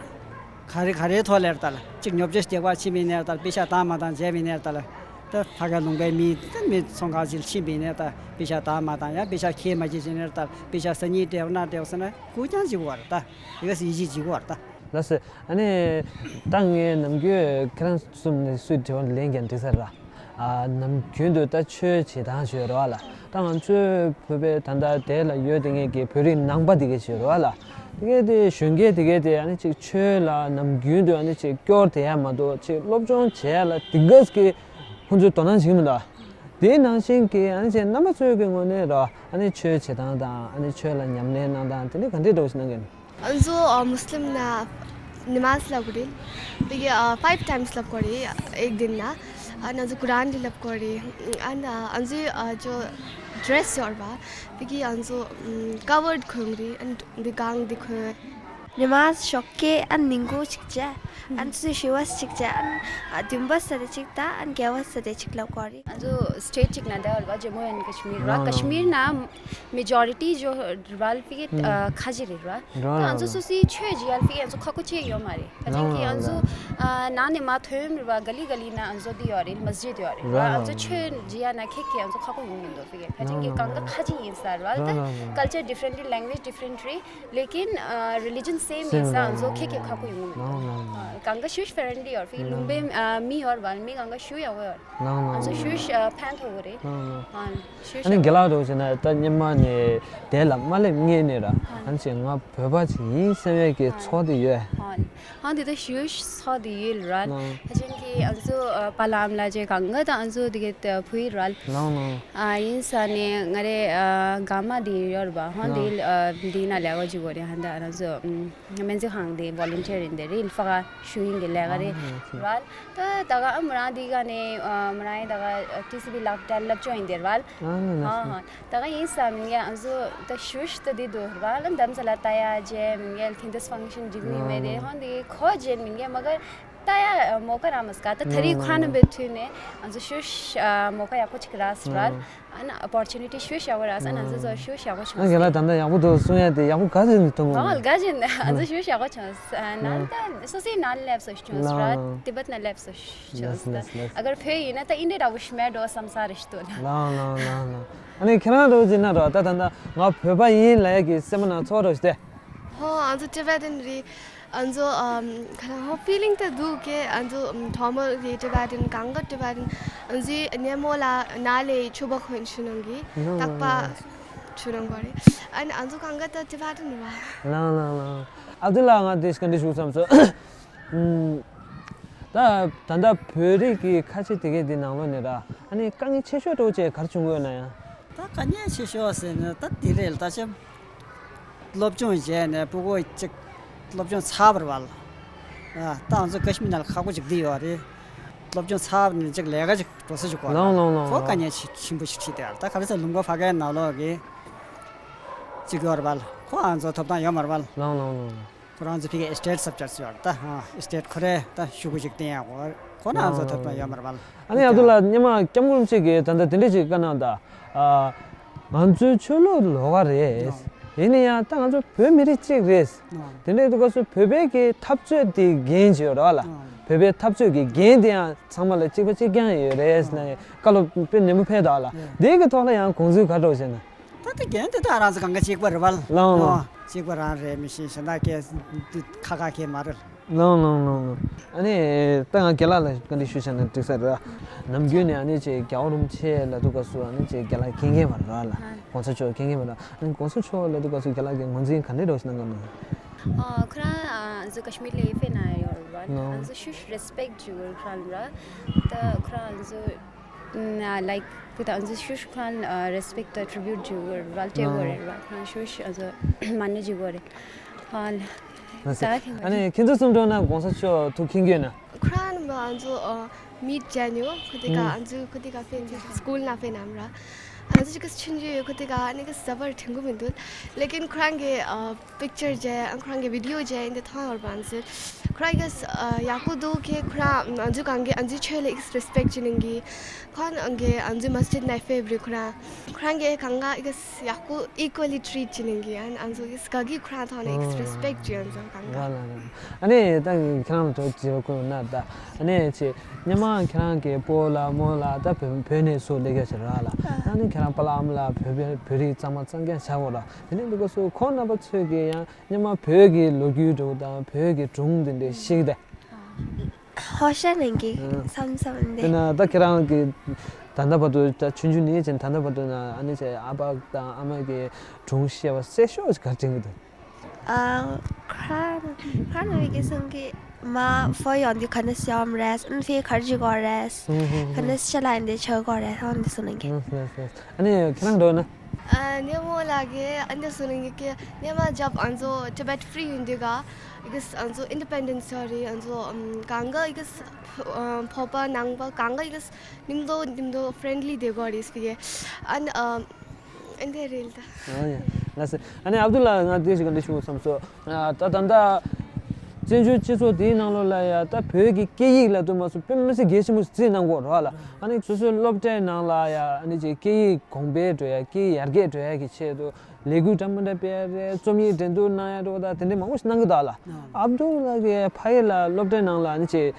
ག་རེ་ག་རེའི་ཐོག་ལ་ལྟ་ལ་གཅིག་ཉོ་ཆ་རྒྱག་པ་ཕྱིན་པ་ཡིན་ནའི་ལྟ་པེ་ཤ་བཏང་མ་བཏང་བྱས་པ་ཡིན་ནའི་ལྟ་ལ། ད་ཕ་གའི་ལུང་པའི་མི་ད་མི་ཚོང་ཁང་ཅིག་ཕྱིན་པ་ཡིན་ནའི་ལྟ་པེ་ཤ་བཏང་མ་བཏང་ཡང་པེ་ཤ་ཁྱེར་མ་ཁྱེར་བྱས་ནའི་ལྟ་པེ་ཤ་ཟ་སྙིང་འདོད་ན་འདོད་ཟེར་ན་སྐུ་རྐྱང་བྱེད་དགོས་རེད་ད། དེ་ག་སེ་ཡིད་ཆེས་བྱེད་དགོས་རེད་ད། ལགས་སེ། ཨ་ནི། ད་ངས་ནམ་རྒྱུན་ཁྱེད་རང་གསུམ་ནས་སུས་དྲི་བ་ལན་ཀྱང་འདྲི་ས་ར། ཨ་ནམ་རྒྱུན་དུ་ད་ཆོས་བྱེད་སྟངས་ཞིག་ཡོད་རེད་བ་ལ། ད་ང་ཚོའི་བོད་པའི་ད་ལྟ་དེ་ལ་ཡོད་དེ་ངས་ཀྱི་བོད་རིགས་ནང་པ་དེ་གས་ཞིག་ཡོད་རེད་བ་ལ། དེ་གས་དེ་གཞོན་སྐྱེས་དེ་གས་དེ་ཨ་ནི་ཅིག་ཆོས་ལ་ནམ་རྒྱུན་དུ་ཨ་ནི་ཅིག་སྐྱོར་དེ་ཡ་མ་གཏོགས་ཅིག་སློབ་སྦྱོང་བྱེད་ཡ་ལ་དེ་གས་ཀྱི་ཁོང་ཚོས་དོ་སྣང་བྱེད་ཀྱི་མི་འདུག་དེའི་ནང་བཞིན་གྱི་ཨ་ནི་ཅིག་རྣམ་པ་ཚོའི་གི་ངོས་ནས་ར་ཨ་ནི་ཆོས་བྱེད་སྟངས་དང་ཨ་ནི་ཆོས་ལ་ཉམས་ལེན་གནང་སྟངས་དེ་འདྲ་ག་འདྲས་འདྲ་བོ་ཞིག་གནང་གི་ཡིན། ཨ་ནི་ང་ཚོ་ཨ་མུས་ལིམ་ན་ནི་མཱས་ལབ་དགོས་རེད། དེ་གི་ཨ་ཕའིབ་ཊའིམས་ལབ་དགོས་རེད། ཨེག་དིན་ན། ཨ་ནི་ང་ཚོ་ཀུ་རཱན་རེ་ལབ་དགོས་རེད། ཨ་ནི་ཨ་ང་ཚོའི་ཨ་ཅོ་ཌི་རེ་སི་ཡོད་རེད་པ། དེ་གི་ཨ་ང་ཚོ་ཀ་ཝར་ཌི་གོན་གི་རེད། ཨ་ནི་འདི་གང་འདི་གོན། ཉི་མ་ཞོགས་ཀས་ཨ་ནི་ཉིན་གུང་གཅིག་བྱས། ཨ་ནི་ཚོ་ཞི་བ་གཅིག་བྱས། ཨ་ནི་ཨ་བདུན་པ་ས་དེ་གཅིག་དང་ཨ་ནི་བརྒྱད་པ་ས་དེ་གཅིག་ལབ་དགོས་རེད། ང་ཚོ་སི་ཊེ་ཊི་གཅིག་ན་འདྲ་བ་རེད་པ། ཇམ་མུ་ཨེན་ཀ་ཤི་མིར་ར། ཀ་ཤི་མིར་ན་མེ་ཇོ་རི་ཊི་ཇོ་ར་ལ་ཕི་གེ་ཨ་ཁ་ཆེ་རེད་ར། ད་ང་ཚོ་སོ་སོའི་ཆོས་བྱེད་ཡ་ལ་ཕི་གེ་ང་ཚོ་ཁག་པོ་ཅིག་ཡོད་མ་རེད། ཁ་ཅིག་གི་ང་ཚོ་ཨ་ནང་ནས་མ་ཐོན་རེད་པ། ག་ལི་ག་ལི་ན་ང་ཚོ་འདི་ཡོད་རེད། མ་སི་ཇིད་ཡོད་རེད་ར། ང་ཚོ་ཆོས་བྱེད་ཡ་ན་ཁེ་ཁེ་ང་ཚོ་ཁག་པོ་ཡོང་གི་འདུག་ཕི་གེ་ཁ་ཅིག་གི་གང་ག་ཁ་ཅིག་ཡིན་ས་རེད་པ། ད་ཀལ་ཅར་ཌི་ཕ་རེན་ཊི་རེད། ལེང་གུ་ཨེཇ་ཌི་ཕ་རེན་ཊི་རེད། ལེ་ཀིན་རི་ལི་ཇན་སེམ་ཡིན་ས་ང་ཚོ་ཁེ་ཁེ་ཁག་པོ་ཡོང་གི་མི་འདུག་གང་ག་ཞུ་ཕེ་རན་ལི་ཡོད་ཕི་ལུང་པའི་མི་ཡོད་པ། མི་གང་ག་ཞུ་ཡག་པོ་ཡོད། ང་ཚོ་ཞུ་ཕན་ཐོགས་པོ་རེད། ཞུ་ཨ་ནི་རྒན་ལགས་འདྲ་བོ་བྱས་ན་ད་སྔོན་མ་ནས་དེ་ལ་མ་སླེབས་སྔོན་ནས་ར་ཨ་ནི་ཅིག་ང་བོད་པ་ཅིག་ཡིན་བསམ་ཡས་ཀྱི་ཚོར་དེ་ཡོད། ཨང་དེ་ད་ཞུ་ཚོགས་དེ་ཡོད་ར། ཨང་། ཁ་ཅན་གྱི་ཨང་ཚོ་པ་ལམ་ལ་ཅེ་གང་ག་ད་ཨང་ཚོ་དེ་ག་བུ་ཡི་ར། ཨང་ཨང་། ཨ་ཡིན་ས་ནས་ང་རེ་ག་མ་དེ་ཡོད་ར་བ། ཧོན་དེ་དེ་ན་ལས་ཀ་ཅིག་གོ་རེ་ཧན་ད་ཨང་ཚོ་སྨན་རྩིས་ཁང་དེ་ཝོ་ལན་ཊི་ཡར་ཡིན་དེ་རེད། ཧྥ་ག་ཞུ་ཡིན་གྱི་ལས་ཀ་རེད་ར། ད་ད་ག་ཨ་མོ་རང་དེ་ག་ནས་མོ་རང་ཡིན་ད་ག་ཊི་སི་བི་ལག་བསྟར་སློབ་སྦྱོང་ཡིན་དེ་ར། ཨང་ཨང་། ད་ག་ཡིན་ས་མིན་གྱི་ཨང་ཚོ་ད་ཞུ་ཤི་ད་དེ་དུ་ར་ལ་འདམ་ས་ལ་ལྟ་ཡ་ཇེ་མིན་གྱི་ཐིན་དིས་ཕང་ཤན་འགྲིག་མི་མེད་དེ་ཧོན་དེ་ཁོ་ཇེ་མིན་གྱི་མ་ག་ལྟ་ཡ་མོ་ཀ་ར་མ་སྐ་ད་ཐ་རི་ཁ་ན་བེ་ཐུ་ནས་ཨང་ཚོ་ཞུ་ཤི་མོ་ཀ་ཡག་པོ་ཅིག་ར་སི་ར། ཨ་ན་ཨོ་པོར་ཅུ་ནི་ཊི་ཞུ་ཤག་པོ་ར་སི་ཨ་ན་ང་ཚོ་ཞུ་ཤག་པོ་བྱུང་། ཨ་རྒན་ལགས་ད་ལྟ་ཡག་པོ་འདུག་གསུང་ཡ་དེ་ཡག་པོ་ག་ཚོད་ནས་ཐོན་གོ། ཨོ་ག་ཅན་ཨ་ཚོ་ཞུ་ཤག་པོ་བྱུང་། ན་ད་སོ་སོའི་ནང་སླེབས་སོ་བྱུང་ར། ཏི་བེད་ནང་སླེབས་སོ་བྱུང་། ཨ་གར་བོད་ཡིན་ན་ད་ཨིན་དྲ་འདྲ་བོ་ཞིག་མེད་འགྲོ་བསམ་ས་རེ་ཞིག་འདུག་ན། ལའང་ལའང་ལའང་ལའང་། ཨ་ནི་ཁྱེད་རང་རོགས་ཅིག་ན་རོགས་ད་ད་ད་ང་བོད་པ་ཡིན་ལབ་ཡ་གི་སེམས་པ་ནང་ཚོར་རོགས་ཞིག་སྟེ། ཧོ་ཨ་ཚོ་ཊི་བེ་ཊན་རེད། ཨ་ཚོ་ཨམ་ཁ་ཧོ་ཕི་ལིང་ཏེ་འདུག་གེ། ཨ་ཚོ་ཨམ་ཐོག་མ་གི་ཊི་བེ་ཊན་གང་ག་ཊི་བེ་ཊན་ཨ་ཚོའི་སྙེ་མོ་ལ་ན་ལེ་ཆུ་བ་ཁོན་ཆུ་ནང་གི་ཏག་པ་ཆུ་ནང་གོ་རེད། ཨ་ནི་ཨ་ཚོ་གང་ག་ད་ཊི་བེ་ཊན་རེད་བ། ལའང་ལའང་ལའང་། ཨ་དུ་ལ་ང་དེ་སྐད་འདི་ཞུ་བསམ་སོ། ཨུམ། ད་ད་ལྟ་བོད་རིགས་ཀྱི་ཁ་ཆེ་དེ་གའི་འདི་ནང་ལོགས་ནས་ར། ཨ་ནི་དཀའ་ངལ་ཆེ་ཤོས་འདྲ་བོ་ཅིག་ག་རེ་བྱུང་གི་ཡོད་ན་ཡང་། ད་དཀའ་ངལ་ཆེ་ཤོས་ཟེར་ན་ད་དེ་རེད་ལ། ད་ཅི་སློབ་སྦྱོང་བྱས་ནས་ཕྲུ་གུ་ཅིག་སློབ་སྦྱོང་ཚར་བ་རེད་བ་ལ། ཨ། ད་ང་ཚོ་ཀ་ཤི་མིར་ནང་ལ་ཁག་པོ་ཅིག་འདི་ཡོད་རེད། སློབ་སྦྱོང་ཚར་བ་ནས་ཅིག་ལས་ཀ་ཅིག་འགྲོ་ས་ཅིག་དགོས་ལ། ལོང་ལོང་ལོང་ཁོ་ལོང་། དཀའ་ངལ་ཆེ་ཆེན་པོ་ཞིག་འཕྲད་བསྡད་ཡོད་རེད། ད་ག་རེ་ཟེར་ལུང་པ་ཕ་གའི་ནང་ལོགས་ཀྱི་ཅིག་ཡོད་རེད་བ་ལ། ཁོ་ང་ཚོ་ཐོབ་ཐང་ཡོད་མ་རེད་བ་ལ། ལོང་ལོང་ལོང་ལོང་། ཁོ་རང་ཚོ་ཕ་གིའི་ཨེ་སི་ཊེཊ་ས་བཅར་ས་ཡོད་རེད། ད་ཨ་ཨེ་སི་ཊེཊ་ཁོ་རའི་ད་ཤོག་གུ་ཅིག་བསྟན་ཡག་གོ། ཁོ་ན་ང་ཚོ་ཐོབ་ཐང་ཡོད་མ་རེད་བ་ལ། ཨ་ནི་ཨབ་དུ་ལ་སྔོན་མ་སྐྱབས་མགོན་རིན་པོ་ཆེ་གིས་ད་ལྟ་དེ་འདྲ་ཅིག་བཀའ་གནང་ད། ཨ། ང་ཚོའི་ཆོས་ལུགས་ལོགས་ཀ་རེད། ཨ། ཡིན་ན་ཡང་ད་ང་ཚོ་བོད་མི་རིགས་གཅིག་རེད། ཨ། དེ་འདྲའི་དུས་སྐབས་སུ་བོད་པའི་གི་འཐབ་རྩོད་དེ་འགན་ཅིག་ཡོད་རེད་བ་ལ། ཨ། བོད་པའི་འཐབ་རྩོད་ཀྱི་འགན་དེ་ཡང་ཚང་མ་ལ་གཅིག་པ་གཅིག་རྐྱང་ཡོད་རེད་ཟེར་ནས་བཀའ་སློབ་དཔེ་ནན་པོ་ཕེབས་འདུག་བ་ལ། ཨ། དེ་གི་ཐོག་ལ་ཡང་དགོངས་ཚུལ་ག་འདྲ་བྱས་ན། ད་ལྟ་འགན་དེ་ད་རང་ཚོ་གང་ག་གཅིག་པ་རེད་བ་ལ། ལོང་ལོང་། ཨོ། གཅིག་པ་རང་རེད། མི་ཤེས་གཞན་དག་སྐད་ཁ་ཁ་ཁེལ་མ་རེད། ལོང་ལོང་ལོང་ལོང་། ཨ་ནི་ད་ང་རྒན་ལགས་ལ་བཀའ་འདྲི་ཞུ་བྱས་ན་འགྲིག་ས་རེད། ནམ་རྒྱུན་ནས་ཨ་ནི་ཅིག་རྒྱལ་བ་རིན་པོ་ཆེ་ལབ་དུས་སྐབས་སུ་ཨ་ནི་ཅིག་རྒན་ལགས་མཁྱེན་མཁན་མ་རེད་ལ། ཨ། གོང་ས་མཆོག་མཁྱེན་མཁན་མ་རེད། ཨ་ནི་གོང་ས་མཆོག་ལབ་དུས་སྐབས་སུ་རྒན་ལགས་ཀྱིས་ངོས་འཛིན་ག་འདྲ་འདྲ་བོ་ཞིག་གནང་གི་ཡོད་ན། ཨ། ཁོ་རང་ཨ་ང་ཚོ་ཀ་ཤི་མིར་ལ་ཡི་ཕེ་ན་ཡོད་རེད་བ། ལོང་། ང་ཚོ་ཤུ་རེ་སི་པེག་ཊི་བྱེད་དགོས་ཁོ་རང་ལ། ད་ཁོ་རང་ང་ཚོ་ཨ་ལའིག་ད་ང་ཚོ་ཤུ་ཁོ་རང་ཨ་རེ་སི་པེག་ཊི་དང་ཊི་རི་བིའུ་ཊི་བྱེད་དགོས་རེད་བ། སྤྲད་དགོས་རེད་བ། ཁོ་རང་ཤུ་ང་ཚོ་མ་ཎི་བྱེད་དགོས་རེད། ཨ་ལ། ལགས་སོ། ད་ཁྱེད་ཨ་ནི་ཁྱེད་ཚོ་གསུམ་འགྲོ་ན་གོང་ས་མཆོག་ཐུགས་མཁྱེན་གྱི་ཡོད་ན། ཁོ་རང་ང་ཚོ་ཨ་མིཊ་བྱས་ནས་ཁོ་དེ་ག་ཨ་ང་ཚོ་ཁོ་དེ་ག་ཕེབས་ནས་སི་ཀུལ་ནང་ཕེབས་ནམ་ར། ང་ཚོ་ཅིག་ག་ཆུང་ཆུང་ཡོད། ཁོ་དེ་ག་ཨ་ནི་ག་ཟ་བར་དྲན་གི་མི་འདུག་ལེ་ཀིན་ཁོ་རང་གི་ཨ་པིག་ཅར་བྱས། ཨ་ཁོ་རང་གི་བི་ཌི་ཡོ་བྱས། འདི་མཐོང་ཡོད་པ་ཟེར། ཁོ་རང་གི་ཨ་ཡག་པོ་འདུག་གི། ཁོ་རང་ང་ཚོ་གང་གི་ཨ་ང་ཚོའི་ཆོས་ལ་ཨིག་རེ་སི་པེག་ཊི་བྱེད་ནི་གི། ཁོ་རང་གི་ཨ་ང་ཚོའི་མ་སི་ཇིད་ནང་ཕེབས་རེད། ཁོ་རང་ཁོ་རང་གི་གང་ག་ཨིག་རེ་སི་ཡག་པོ་ཨི་ཀུ་ལི་ཊི་རིཊ་བྱེད་ནི་གི། ཨ་ང་ཚོ་གི་ག་གི་ཁོ་རང་ཐོག་ནས་ཨིག་རེ་སི་པེག་ཊི་བྱེད། ང་ཚོ་གང་ག་ལ་ལ་ལ། ཨ་ནི་ད་ཁྱེད་རང་ཚོ་བྱེད་པ་ཁོ་ན་ད། ཨ་ནི་ཆེ་སྔོན་མ་ཁྱེད་རང་གི་སྤོ་ལགས་རྨོ་ལགས་ད་བོད་བོད་ནས་སུ་སླེབས་ཀྱི་ཡོད་ར་ལ། ཨ་ནི་ཁྱེད་རང་པཱ་ལགས་ཨ་མ་ལགས་བོད་བོད་རིགས་གཙང་མ་གཙང་རྐྱང་བྱ་དགོས་ར། དེ་ནས་འདུག་ག་སུ་ཁོང་རྣམ་པ་ཚོས་ཀྱི་ཡང་སྔོན་མ་བོད་ཀྱི་ལོ་རྒྱུས་འདྲ་བོ་དང་བོད་ཀྱི་སྒྲུང་དེ་འདྲ་ཤེས་ཀྱི་རེད། ཧོ་ཤ་ནང་གི་ཨ་བསམ་བསམ་དེ། དེ་ན་ད་ཁྱེད་རང་གི་ད་ལྟ་བར་དུ་ད་ཆུང་ཆུང་ནས་བྱས་ད་ལྟ་བར་དུ་ན་ཨ་ནི་ཆེ་ཨ་ཕ་དང་ཨ་མ་གི་སྒྲུང་བཤད་པ་གསལ་ཤོས་ག་དྲན་གྱི་འདུག་ཨ། ཁ་ཁ་ནང་གི་སེམས་ཀྱི་མ་ཕོ་ཡོང་དུས་ག་ནས་ཡོང་རེད། ཨ་ཕི་གར་འཇུག་གོ་རེད། ཧུམ་ཧུམ་ག་ཧུམ། ནས་ཤ་ལ་འདི་ཆགས་གོ་རེད། ཧོ་འདི་སུ་ནང་གི། ཧུམ་ཧུམ་ཧུམ། ཨ་ནི་ཁྱེད་རང་འགྲོ་ན། ཨ་ནི་རྨོ་ལགས་ཀྱིས་ཨ་འདི་སུ་ནང་གི་ཀྱི་ནས་མ་རྒྱབ་ཨ་ཚོ་ཊི་བེཊ་ཕི་རི་ཡིན་དུས་ག་ཨི་གིས་ཨ་ཚོ་ཨིན་ཌི་པེན་ཌེན་སི་ཡོད་རེད། ཨ་ཚོ་ཨམ་གང་ག་ཨི་གིས་ཨ་ཕོ་པ་ནང་པ་གང་ག་ཨི་གིས་ཉིམ་དོ་ཉིམ་དོ་ཕི་རེན་ཌི་ལི་དེ་གོ་རེད་སྤི་གེ། ཨ་ནི་ཨ། ཨ་འདི་རེད་ད། ཨ་ཡ། ལགས་སེ། ཨ་ནི་ཨབ་དུ་ལ་ང་དེ་ཞིག་ག་འདྲི་ཞུ་བསམ་སོང་། ཨ་ད་ད་ད་བཙན་བྱོལ་སྤྱི་ཚོགས་དེའི་ནང་ལོགས་ལ་ཡ་ད་བོད་ཀྱི་སྐད་ཡིག་ལ་དུ་མ་སུ་དཔེ་མི་སྲིད་གལ་ཆེན་པོ་བརྩིས་གནང་གོ་རོགས་ལ། ཨ་ནི་སོ་སོའི་སློབ་གྲྭའི་ནང་ལ་ཡ་ཨ་ནི་ཅིག་སྐད་ཡིག་གོང་འཕེལ་འགྲོ་ཡ་སྐད་ཡིག་ཡར་རྒྱས་འགྲོ་ཡ་གི་ཆེད་དུ་ལས་འགུལ་འདྲ་མི་འདྲ་སྤེལ་ཡ་རེད། རྩོམ་ཡིག་འགྲན་བསྡུར་གནང་ཡ་འགྲོ་ད་དེ་འདྲའི་མང་པོ་ཞིག་གནང་གི་འདུག་ལ། ཨབ་དུ་ལ་གི་ཕ་ཡུལ་ལ་སློབ་གྲྭའི་ནང་ལ་ཨ་ནི་ཅིག་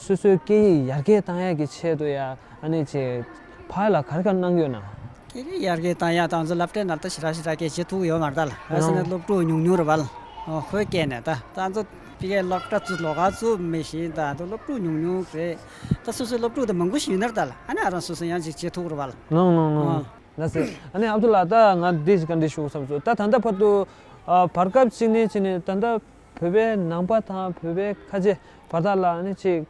སོ་སོའི་སྐད་ཡིག་ཡར་རྒྱས་བཏང་ཡ་གི་ཆེད་དུ་ཡ་ཨ་ནི་ཅིག་ཕ་ཡུལ་ལ་ག་རེ་ག་རེ་གནང་གི་ཡོད་ན། ཁྱེད་རིགས་ཡར་རྒྱས་བཏང་ཡག་ད་ང་ཚོ་སློབ་གྲྭའི་ནང་ད་ཞེ་དྲག་ཞེ་དྲག་སྐད་བྱེད་ཐུབ་ཡོད་མ་རེད་ད་ལ། ག་རེ་ཟེར་ན་སློབ་ཕྲུག་ཉུང་ཉུང་རེད་བ་ལ། ཨོ་ཁོའི་སྐད་ནས་ད་ད་ང་ཚོ་ཕ་གིའི་སློབ་གྲྭ་ཚུ་ལོགས་ཀ་ཚུ་མི་ཤེས་ད་ད་སློབ་ཕྲུག་ཉུང་ཉུང་རེད། ད་སོ་སོའི་སློབ་ཕྲུག་ད་མང་པོ་ཞིག་ཡོད་ན་རེད་ད་ལ། ཨ་ནི་ཨ་རང་སོ་སོ་ཡང་ཅིག་བྱེད་ཐུབ་རེད་བ་ལ། ལོང་ལོང་ལོང་། ཨོ། ལགས་སེ། ཨ་ནི་ཨབ་དུ་ལ་ད་ང་འདི་ཞིག་ག་འདྲི་ཞུ་བསམ་སོང་། ད་ད་ལྟ་བར་དུ་ཨ་བར་སྐབས་ཅིག་ནས་ཅིག་ནས་ད་ལྟ་བོད་པའི་ནང་པ་དང་བོད་པའི་ཁ་ཆེ་བར་ཐག་ལ་ཨ་ནི་ཅིག་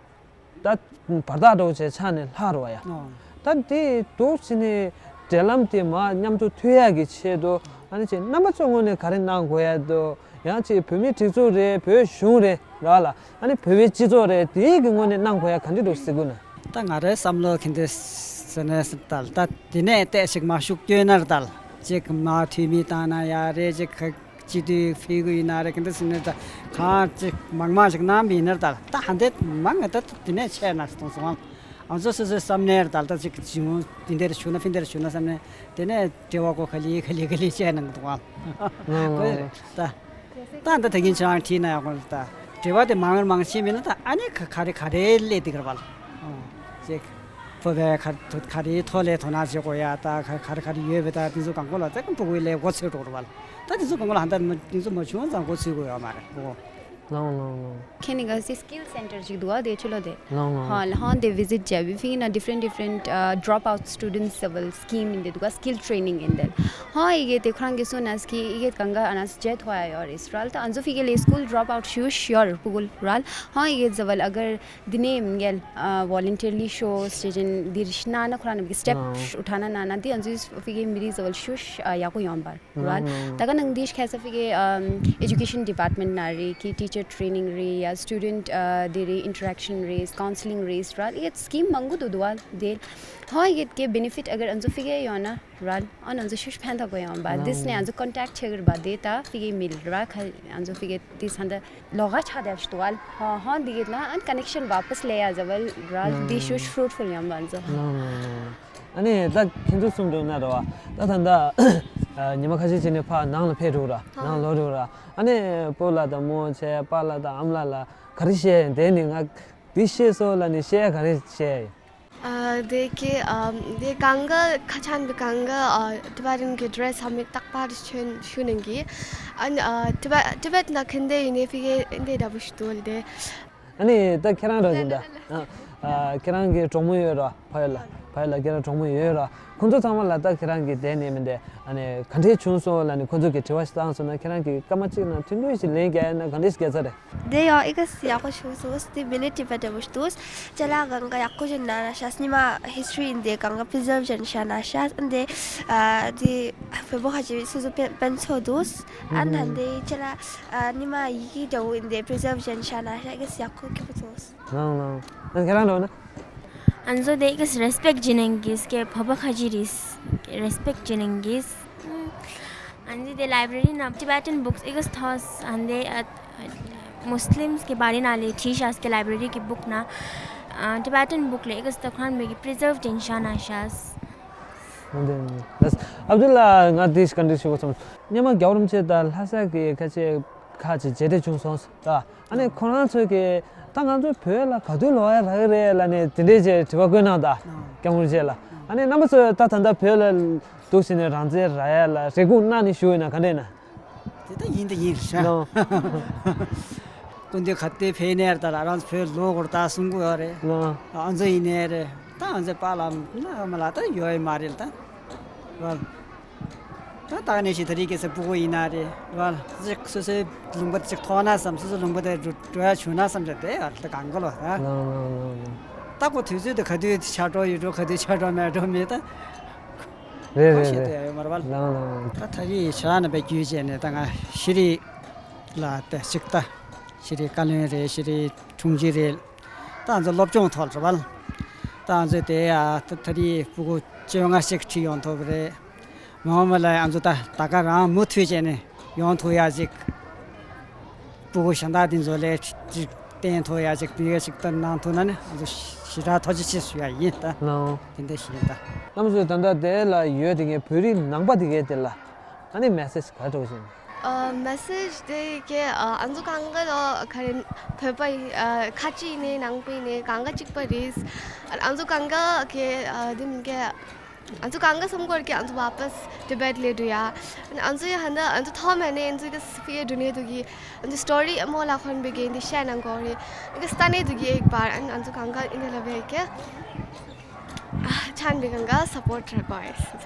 ད་བར་ཐག་འདྲ་བོ་བྱས་ཆགས་ནས་ལྷག་རེད་བ་ཡ། ཨོ། ད་དེ་འདུག་བྱས་ནས་འབྲེལ་ལམ་དེ་མར་མཉམ་དུ་མཐུད་ཡག་གི་ཆེད་དུ་ཨ་ནི་ཅིག་རྣམ་པ་ཚོའི་ངོས་ནས་ག་རེ་གནང་དགོས་ཡ་འདུག་ཡང་ཅིག་བོད་མིའི་སྒྲིག་འཛུགས་རེད། བོད་གཞུང་རེད་ར་ལ། ཨ་ནི་བོད་པའི་སྤྱི་ཚོགས་རེད། དེའི་གི་ངོས་ནས་གནང་དགོས་ཡ་ག་འདྲ་འདུག་ཟེར་དགོས་ན། ད་ང་རའི་བསམ་བློ་གི་འདི་ཟེར་ནས་ད་ད་དེ་ནས་ལྟས་ཞིག་མར་ཤུགས་བསྐྱོན་ན་རེད་ད་ལ། ཅིག་མར་འཐུས་མི་བཏང་ན་ཡག་རེད། ཅིག་ག་སྤྱི་འཐུས་ཕེབས་གི་ཡིན་ན་རེད། ག་འདི་ཟེར་ནས་ད་གང་ཅིག་མང་མང་ཞིག་གནང་བ་ཡིན་ན་རེད་ད་ལ། ད་ཧ་འདི་མང་ང་ད་དེ་ནས་ཆད་ན་གཏོང་སོང་ཨང་། ང་ཚོ་སོ་སོའི་བསམ་ནས་རེད་ད་ལ། ད་ཅིག་བྱུང་དེ་འདིར་བྱུང་ན་ཕི་འདིར་བྱུང་ན་བསམ་ནས་དེ་ནས་འབྲེལ་བ་གོ་ག་ལེ་ག་ལེ་ག་ལེ་བྱས་གནང་འདུག་ཨང་། ལགས་ལགས་ལགས། ད། ད་ད་ད་གིན་ཁྱེད་རང་བྲིས་ན་ཡག་པོ་རེད་ད། འབྲེལ་བ་དེ་མང་རུ་མང་ཕྱིན་མིན་ན་ད་ཨ་ནི་ག་ག་རེ་ག་རེ་སླེབས་འདུག་རེད་བ་ལ། ཨོ། ཅིག་བོད་པའི་ག་ག་རེ་ཐོག་ལས་དོ་སྣང་བྱེད་དགོས་ཡ་ད་ག་ག་རེ་ག་རེ་ཡོད་པའི་ད་དེ་ཚོ་གང་གོ་ལ་ཙེ་གང་ཕྲུ་གུའི་ལས་འགོ་ཚུགས་འགྲོ་རེད་བ་ལ། ད་དེ་ཚོ་གང་གོ་ལ་ཧ་ད་དེ་ཚོ་མ་བྱུང་ཙང་འགོ་ཚུགས་དགོས་ཡོད་མ་རེད་གོ། ལོང་ལོང་ལོང་། ཁྱེད་ནི་ག་སི་སི་ཀིལ་སེན་ཊར་ཅིག་འདུག་ག་དེ་ཆུ་ལོ་དེ། ལོང་ལོང་། ཧ་ལ་ཧོན་དེ་བི་ཟིཊ་བྱས་པའི་ཕིང་ན་ཌི་ཕ་རེན་ཊི་ཌི་ཕ་རེན་ཊི་ཌོབ་ཨའུཊ་སི་ཊུ་ཌེན་ཊི་ལེ་ཝལ་སི་ཀིམ་ཡིན་དེ་འདུག་ག་སི་ཀིལ་ཊེ་རེ་ནིང་ཡིན་དེ། ཧོན་ཡི་གེ་དེ་ཁོ་རང་གི་སུ་ན་སི་ཀི་ཡི་གེ་གང་ག་ཨ་ན་སི་ཇེ་ཐོ་ཡ་ཡོད་རེད་རལ། ད་ཨ་ཛོ་ཕི་གེ་ལེ་སི་ཀུལ་ཌོབ་ཨའུཊ་ཤུ་ཤོར་པུ་གུལ་རལ། ཧོན་ཡི་གེ་ཛ་ཝལ་ཨ་གར་འདི་ནས་མི་འགལ་ཝོ་ལན་ཊི་ཡར་ལི་ཤོ་སི་ཊེ་ཤན་འདི་རིགས་ན་ན་ཁོ་རང་ནི་སི་ཊེབ་ཨུ་ཊ་ན་ན་ན་འདི་ཨ་ཛོ་ཕི་གེ་མི་རིགས་ཛ་ཝལ་ཤུ་ཡག་པོ་ཡོང་པར། རལ། ད་ག་ནང་འདི་ཤ་ཁ་ས་ཕི་གེ་ཨེ་ཇུ་ཀེ་ཤན་ཌི་པཱར་ཊི་མེན་ཊི་ན་རེད་ཀི་ཊི་ཆར་ཊེ་རེ་ནིང་རེད་ཡ་སི་ཊུ་ཌེན་ཊི་ཨ་དེ་རེད་ཨིན་ཊར་ཨེག་ཤན་རེད་ཀའུན་སི་ལིང་རེད་རལ། ཡེ་སི་ཀིམ་མང་པོ་འདུག་འདུག་བ་དེ། ཧོ་ཡེ་གེ་བེ་ནི་ཕིཊ་ཨ་གར་ཨ་ཛོ་ཕི་གེ་ཡོང་ན་རལ། ཨ་ན་ཨ་ཛོ་ཤུ་ཕན་ཐོགས་པོ་ཡོང་བ་དིས་ནས་ཨ་ཛོ་ཀོན་ཊེག་ཊི་བྱེད་གི་རེད་པ་དེ་ད་ཕི་གེ་མིལ་རལ་ཁ་ཨ་ཛོ་ཕི་གེ་དེ་ས་འདི་ལོག་ག་ཆ་དེ་ཞུ་དུ་བ་ཧོ་ཧོ་འདི་གེ་ན་ཨན་ཀ་ནེག་ཤན་བ་པས་ལེ་ཡ་ཛ་ཝལ་རལ་དེ་ཤུ་ཕུ་རུ་ཊི་ཕུལ་ཡོང་བ་ཨ་ཛོ། ཨ་ནི་ད་ཁྱེད་ཚོ་གསུམ་འགྲོ་ན་རེད་བ། ད་ད་ད་ཉི་མ་ཁ་ཤས་ཅིག་ནས་ཕར་ནང་ལ་ཕེབས་འགྲོ་ར་ནང་ལོག་འགྲོ་ར། ཨ་ནི་སྤོ་ལགས་དང་མོ་བྱས་པཱ་ལགས་དང་ཨ་མ་ལགས་ལ་ག་རེ་བཤད་ཡིན་དེ་ནི་ང་འདི་ཤེས་སོང་ལ་ནི་བཤད་ག་རེ་བཤད་ཡིན། ཨ་དེ་ཀེ་ཨ་དེ་གང་ག་ཁ་ཆེན་པོ་གང་ག་ཨ་ཊི་བེ་ཊན་གི་ཌི་རེ་སི་ཧ་མི་རྟག་པར་ཤོན་ཤུ་ནང་གི་ཨ་ནི་ཨ་ཊི་བེ་ཊི་ཊི་བེ་ཊི་ན་ཁན་དེ་ཡིན་ནི་ཕི་གེ་ཨིན་དེ་འདྲ་པོ་ཞིག་འདུག་ལ་དེ། ཨ་ནི་ད་ཁྱེད་རང་འདྲ་ཞིག་འདྲ། ཨ་ཨ་ཁྱེད་རང་གི་གྲོགས་མོ་ཡོད་ར་ཕ་ཡུལ་ལ་ཕ་ཡུལ་ལ་ཁྱེད་རང་གྲོགས་མོ་ཡོད་ར། ཁོང་ཚོ་ཚང་མ་ལ་ད་ཁྱེད་རང་གི་དེ་ནས་མི་འདྲ་ཨ་ནི་ག་འདྲས་བྱུང་སོང་ལ་ནི་ཁོང་ཚོ་གི་དྲི་བ་ཞིག་བཏང་སོང་ན་ཁྱེད་རང་གི་སྐར་མ་གཅིག་ནང་ཐུང་ཐུང་ཞིག་ལན་རྒྱག་ཡ་ན་ག་འདྲས་ཞིག་རྒྱག་ཚར་རེད། དེ་ཡང་ཨི་ག་སི་ཡག་པོ་བྱུང་སོང་། དེ་མི་ལི་ཊི་བེ་ཊི་བོ་ཞིག་འདུག་ཅ་ལག་གང་ག་ཡག་པོ་ཞིག་ན་ན་ཤ་སི་ཉི་མ་ཧི་སི་ཊོ་རི་ཡིན་དེ་གང་ག་པི་རི་ཛར་བ་བྱས་ན་ཤ་ན་ཤ་ཨ་འདི་བོད་པོ་ཁ་ཅིག་སོ་སོ་དཔེ་དཔེ་ཚོགས་འདུག་ཨ་ནི་ད་འདི་ཅ་ལག་ཨ་ཉི་མ་ཡི་གེ་འདྲ་བོ་ཡིན་དེ་པི་རི་ཛར་བ་བྱས་ན་ཤ་ན་ཤ་ཨི་ག་སི་ཡག་པོ་ཁེ་པོ་བྱུང་སོང་། ལང་ལང་། ཨ་ཁྱེད་རང་འགྲོ་ན། ཨ་ཛོ་དེ་ཨི་ག་སི་རེ་སི་པེག་ཊི་བྱེད་ནང་གི་སྐད་བོད་པ་ཁ་ཅིག་རེད། རེ་སི་པེག་ཊི་བྱེད་ནང་གི་ཨ་འདི་དེ་ལའི་བྷ་རེ་རི་ནང་ཊི་བེ་ཊན་བུག་སི་ཨི་ག་སི་ཐོས་ཨ་འདི་ཨ་མུ་སི་ལིམ་སི་གི་བྷ་རེ་ན་ལས་བྲིས་ཤག་སི་གི་ལའི་བྷ་རེ་རི་གི་བུག་ན་ཨ་ཊི་བེ་ཊན་བུག་ལས་ཨི་ག་སི་ད་ཁོང་མི་གི་པི་རི་ཛར་བ་ཊེན་ཤག་ན་ཤག་ཨ་འདི་ཨ་བདུ་ལ་ང་དེ་ཤི་ག་འདྲི་ཞུ་བ་སོང་། སྙེ་མ་རྒྱལ་བ་རིན་པོ་ཆེ་དང་ལྷ་ས་གི་ཁ་ཆེ་ཁ་ཆེ་མཇལ་འཕྲད་བྱུང་སོང་ད། ཨ་ནི་ཁོ་རང་ཚོས་ཀྱི་ད་ང་ཚོ་བོད་ལ་ག་དུས་ལོག་ཡ་རག་གི་རེད་ལ་ནི་དེ་འདྲས་ཅེས་དྲི་བ་བཀོད་གནང་ད་སྐྱབས་མགོན་རིན་པོ་ཆེ་ལ། ཨ་ནི་རྣམ་པ་ཚོས་ད་ད་ལྟ་བོད་ལ་འདུག་ཟེར་ནས་རང་བཙན་རག་ཡ་ལ་རེ་སྒུག་གནང་ནས་བཞུགས་ཡོད་ན་ག་འདྲས་ན། དེ་ད་ཡིན་ད་ཡིན་རེད་ཤག་ལོ། སྐུ་མདུན་ག་དུས་ཕེབས་ནས་ད་ལ་རང་ཚོ་བོད་ལོག་དགོས་རེད་ད་གསུང་གི་ཡོད་རེད། ལོ། ཨ་ཚོ་ཡིན་ནའི་རེད་ད་ཨ་ཚོ་པཱ་ལགས་ན་མ་ལ་ད་ཡོད་ཡ་མ་རེད་ད། ད་ད་ག་ནས་ཤི་ད་རིག་གེ་སེ་སྤུ་གུ་ཡིན་ན་རེད་བ། ཅིག་སོ་སོའི་ལུང་པ་ཅིག་ཐོག་ན་བསམ་སོ་སོའི་ལུང་པ་དེ་འགྲོ་འགྲོ་ཡ་བྱུང་ན་བསམ་རེད་དེ་ཨ་ད་གང་གོ་ལོ་ཧ། ལོ་ལོ་ལོ་ལོ། ད་ཁོ་དུས་ཚོད་དེ་ག་དུས་ཆགས་འགྲོ་ཡོད་འགྲོ་ག་དུས་ཆགས་འགྲོ་མེད་འགྲོ་མེད་ད། རེད་ཁོ་རེད་ཤེས་རེད། དེ་ཡོད་མ་རེད་བ། ལོ་ལོ་ལོ། ད་ད་རིག་ཤ་ན་པའི་རྒྱུད་བྱས་ནས་ད་ང་ཤི་རི་ལ་དེ་ཅིག་ད་ཤི་རི་བཀའ་བློན་རེད་ཤི་རི་དྲུང་ཆེ་རེད། ད་ང་ཚོ་སློབ་སྦྱོང་ཐོག་རེད་བ། ད་ང་ཚོ་དེ་ཡ་ད་ད་རིག་སྤུ་གུ་བཅོ་ལྔ་ཞིག་ཁྲིད་ཡོང་ཐུབ་རེད། མ་འོངས་པ་ལ་ང་ཚོ་ད་ད་ག་རང་མུ་མཐུད་བྱས་ནས་ཡོང་ཐུབ་ཡ་ཅིག་སྤུ་གུ་གཞན་དག་དེ་ཚོ་ལས་ཅིག་བསྟན་ཐུབ་ཡ་ཅིག་དེ་ག་ཅིག་ད་གནང་ཐུབ་ན་ནི་ང་ཚོ་ཞེ་དྲག་ཐུགས་རྗེ་ཆེ་ཞུ་ཡ་ཡིན་ད། ལོ། དེ་འདྲ་ཞིག་ཡིན་ད། རྣམ་པ་ཚོས་ད་ལྟ་དེ་ལ་ཡོད་དེ་ངས་བོད་རིགས་ནང་པ་དེ་གའི་དེ་ལ་ཨ་ནི་མེ་སེ་ཇི་ག་འགྲོ་བཞིན། ཨ་མེ་སེ་ཇི་དེ་གའི་ཨ་ང་ཚོ་གང་ག་ལོ་ག་རེ་བོད་པ་ཡིན་ཨ་ཁ་ཆེ་ཡིན་ནའི་ནང་པ་ཡིན་ནའི་གང་ག་གཅིག་པ་རེད། ཨ་ང་ཚོ་གང་ག་གི་ཨ་དེ་མིན་གི་ང་ཚོ་གང་ག་བསམ་དགོས་ཀྱི་ང་ཚོ་བ་པས་ཏི་བེད་ལ་འགྲོ་ཡ། ང་ཚོ་ཡ་ཧན་ད་ང་ཚོ་ཐོག་མ་ནས་ང་ཚོ་གི་སི་ཕི་ཡ་འགྲོ་ནས་འདུག་གི་ང་ཚོ་སི་ཊོ་རི་མོ་ལ་ཁོན་པའི་གི་འདི་ཤད་ན་གོ་རེ་གི་སྟ་ནས་འདུག་གི་ཨེག་པར་ང་ཚོ་གང་ག་ཨིན་ད་ལ་བས་ཀྱི་ཆན་པའི་གང་ག་སབ་པོར་ཊར་གོ་ཨེ་སི།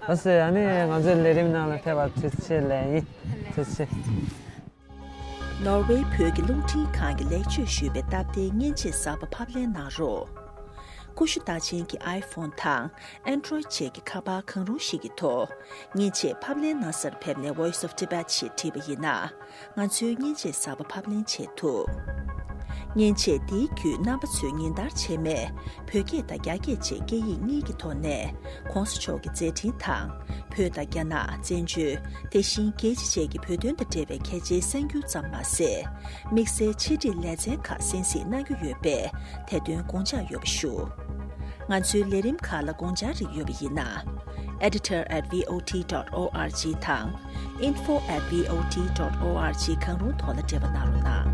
ཨ་སེ་ཨ་ནི་ང་ཚོའི་ལས་རིམ་ནང་ལ་ཕེབས་པར་ཐུགས་རྗེ་ཆེ་ལན་ཡིན། ཐུགས་རྗེ་ཆེ། ནོར་ཝེ་བོད་ཀྱི་རླུང་འཕྲིན་ཁང་གི་ལེགས་བཅོས་ཞུས་པའི་སྟབས་བདེའི་མཉེན་ཆས་གསར་པ་ཕབ་ལེན་གནང་རོགས། ཀུ་ཤུ་རྟགས་ཅན་གྱི་ཨའི་ཕོན་དང་ཨན་ཌོ་རོའིཌ་བཅས་ཀྱི་ཁ་པར་གང་རུང་ཞིག་གི་ཐོག་མཉེན་ཆས་ཕབ་ལེན་གནང་སར་ཕེབས་ནས་Voice of Tibet ཞེས་བྲིས་པ་ཡིན་ན། ང་ཚོའི་མཉེན་ཆས་གསར་པ་ཕབ་ལེན་བྱེད་ཐུབ། མཉེན་ཆས་འདིའི་བརྒྱུད་རྣམ་པ་ཚོས་ཉིན་ལྟར་ཆད་མེད་བོད་སྐད་དང་རྒྱ་སྐད་བཅས་སྐད་ཡིག་གཉིས་ཀྱི་ཐོག་ནས་༸གོང་ས་མཆོག་གི་མཛད་འཕྲིན་དང་། བོད་དང་རྒྱ་ནག་བཙན་བྱོལ། དེ་བཞིན་རྒྱལ་སྤྱི་བཅས་ཀྱི་བོད་དོན་དང་འབྲེལ་བའི་གལ་ཆེའི་གསར་འགྱུར་ཙམ་མ་ཟད། དམིགས་བསལ་ཕྱི་དྲིལ་ལེ་ཚན་ཁག་གསན་གཟིགས་གནང་རྒྱུ་ཡོད་པས་དེ་དོན་དགོངས་འཇགས་ཡོད་པ་ཞུ། ང་ཚོའི་ལས་རིམ་ཁག་ལ་དགོངས་འཆར་རིགས་ཡོད་པ་ཡིན་ན། editor at V O T dot O R G དང་། info at V O T dot O R G གང་རུང་ཐོག་ལ་འབྲེལ་བ་གནང་རོགས་གནང་།